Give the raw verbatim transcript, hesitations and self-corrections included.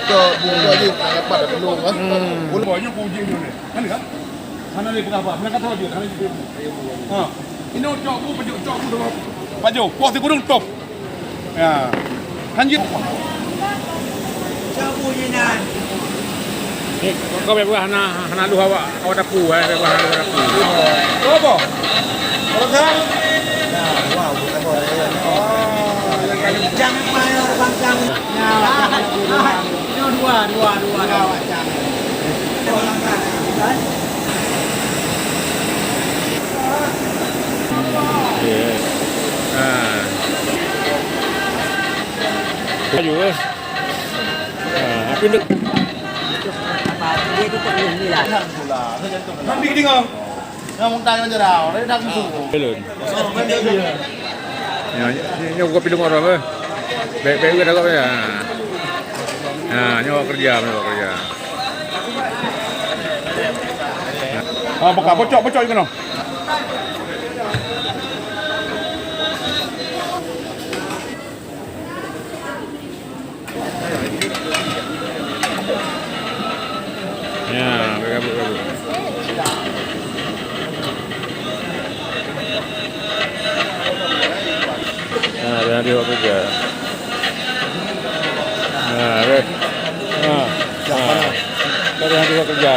Cok, bu, cok je, dapat dah penuh, kan? Hmm. Ulama nyoe kau uji dulu ni. Mana kan? Mana ni peugah apa? Mana kata dia? Mana dia? Ha. Ini cok bu, pajok, cok bu, pajok. Puas di gunung top. Ya. Hanjit. Cok bu je nan. Ni, kau, kau biar hana, hana lu awak, awak tapu, eh, biar hana lu awak tapu. Apa? Kalau tak? Jangan main orang bangkang. Dua, dua, dua, dua. Okey. Ha. Laju, eh. Ha, tapi nak Ambil dia. Yang muntah yang jerau, dia dah musuh. Belum. Nyoe, nyoe, nyoe kopi lima orang ke? Baik-baik ke dah kau ya? Ha, nyoe awak kerja, nyoe awak kerja. Ha, buka, bocok, bocok je kena. Ya, bergabung-gabung. Ha, dah ada awak kerja. Ha, dah. Ha. Ha. Dah ada awak kerja.